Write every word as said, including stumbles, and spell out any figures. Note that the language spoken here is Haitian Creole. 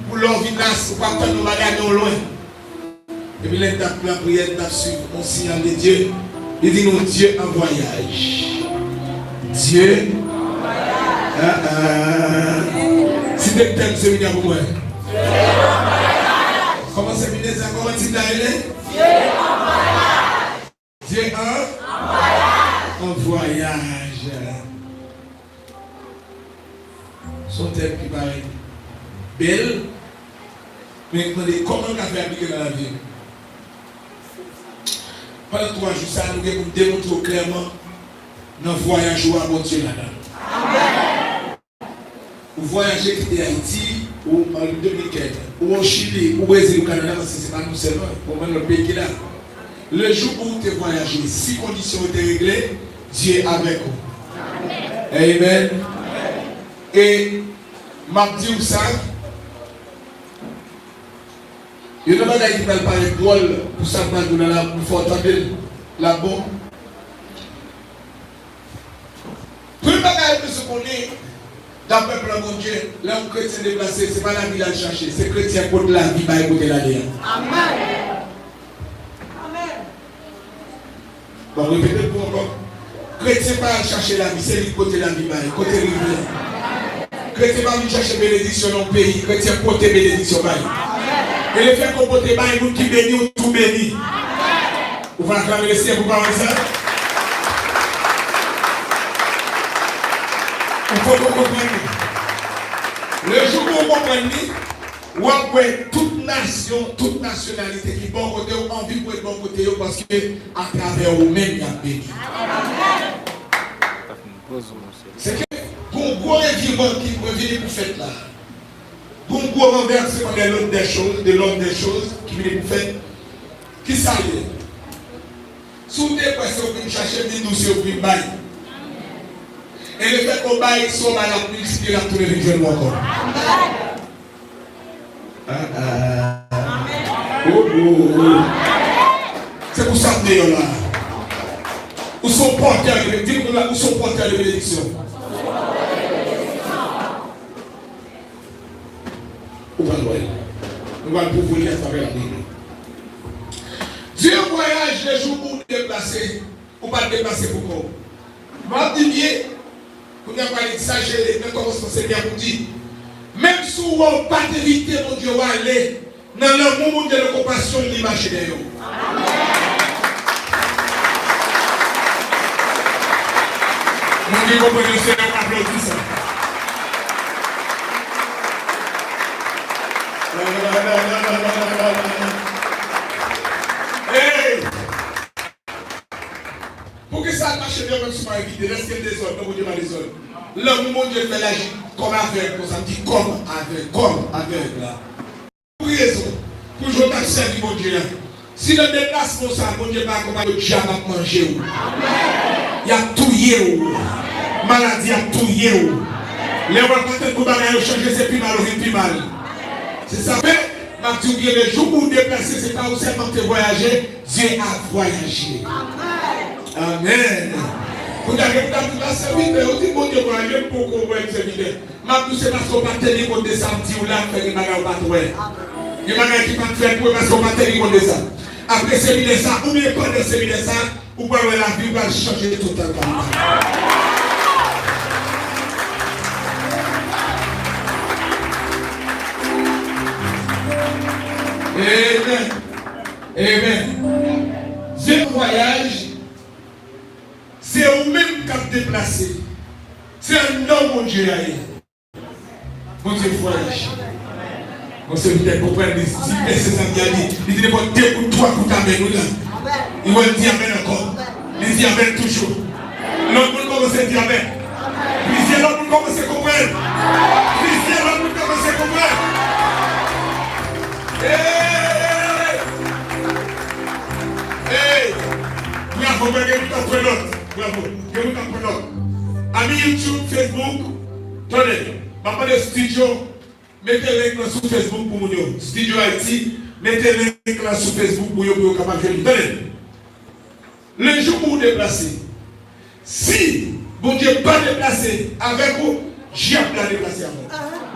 pou lè w vin la, si w pa tann yon bagay, men w lwen. Epi lè n t ap lapriyè, n t ap swiv yon siyal de Dye. Li di nou, Dye an vwayaj. Dye. Ah, ah. Site tèm semina pou mwen. Kòman semina sa? Kòman tit la rele? Dye an? An vwayaj. Se yon tèm ki parèt bèl, men mande kòman l ka fè aplike nan lavi nou. Pandan twa jou sa a, nou gen pou n demontre w klèman nan vwayaj ou a Bondye ladan l. Ou vwayaje kite Ayiti, ou an Repiblik Dominikèn, ou o Chili, ou Brezil, ou Kanada, paske se pa nou sèlman, konprann lòt peyi ki la. Le jou où ou te vwayaje, si kondisyon yo te regle, Dye avèk ou. Amen. E m ap di w sa, youn nan bagay ki pral parèt dwòl pou sa m pral di w la, la, pou fè w tande l, l ap bon. Premye bagay ou bezwen konnen, daprè plan Bondye, lè yon kretyen deplase, se pa lavi l al chache, se kretyen pote lavi bay kote l ale a. Amèn. Amèn. Bon, repete l pou ankò. Kretyen pa al chache lavi, se li k pote lavi bay, kote l rive. Kretyen pa vin chache benediksyon nan yon peyi, kretyen pote benediksyon bay. E lefètke w pote bay moun ki beni, ou tou beni. Ou pa aklame Leseyè pou pawòl sa? Ou poko konprann li. Le jou pou w konprann li, w ap wè tout nasyon, tout nasyonalite ki bò kote w, anvi pou ret bò kote yo, paske atravè ou menm, y ap beni. Se ke gon gwo revival ki previni pou fèt la. Gon gwo ranvèsman de lòd dè choz, de lòd dè choz ki vini pou fèt. Kisa l ye? Si w te kwè se w vin chache, m vin di w se w vin bay. E lefètke w bay, si w bay, l ap miltipliye, l ap tounen vin jwenn ou ankò. Ah, ah. Oh, oh, oh. Se pou sa m deyò la. Ou se yon pòtè de, di moun la, ou se yon pòtè de benediksyon. Ou pral wè l. Nou pral pwouvwe li atravè lavi nou. Dye vwayaj le jou ou deplase, ou pa t deplase pou kò w. M ap di byen, kounye a pale di sa Jere nan kòmansman semèn an pou di, menm si w wè w pa t envite Bondye w ale, nan lanmou Bondye, nan konpasyon l, li mache dèyè w. Moun ki konprann yo, se yon aplodisman. Hey! Poukisa l mache dèyè w menm si w pa envite l? Èske l dezòd? Non, Bondye pa dezòd. Lanmou Bondye fè l aji kòm avèg konsa. M di kòm avèg, kòm avèg la. Pou ki rezon? Pou jan w t ap sèvi Bondye a. Si nan deplasman w sa a, Bondye pa akonpaye w, dyab ap manje w. Y ap touye w. Maladi ap touye w. Lè w ap atann pou bagay yo chanje, se pi mal ou vin pi mal. Se sa fè, m ap di w byen, le jou pou w deplase, se pa ou sèlman ki te vwayaje, Dye a vwayaje. Amèn. Kounye a, gen moun k ap di, pastè Wilbert, ou di Bondye vwayaje, m poko wè l, sèvitè. M ap di w, se paske w pa t teni kont de sa m di w la k fè gen bagay ou pa t wè. Gen bagay ki pa t fèt pou ou, paske w pa t teni kont de sa. Apre seminè sa, oubyen pandan seminè sa, ou pral wè lavi w pral chanje totalman. Amen. Amen. Dye vwayaj, se ou menm k ap deplase. Se anndan w Bondye a ye. Bondye vwayaj. Bon, se poutèt konprann li, si pèse sa li a di, li di nenpòt de kout, twa kout amèn, wi la. Li wè l di amèn ankò. Li di amèn toujou. Lòt moun kòmanse di amèn. Plizyè lòt moun kòmanse konprann. Plizyè lòt moun kòmanse konprann. Hey! Hey! Bravo, mwen gen moun k ap pran nòt. Bravo. Gen moun k ap pran nòt. Ami YouTube, Facebook, tande. M ap mande studio, mete link lan sou Facebook pou moun yo. Studio Haïti, mete link lan sou Facebook pou yo, pou yo kapab jwenn li. Tande. Le jou pou w deplase. Si Bondye pa deplase avèk ou, dyab la deplase avè w.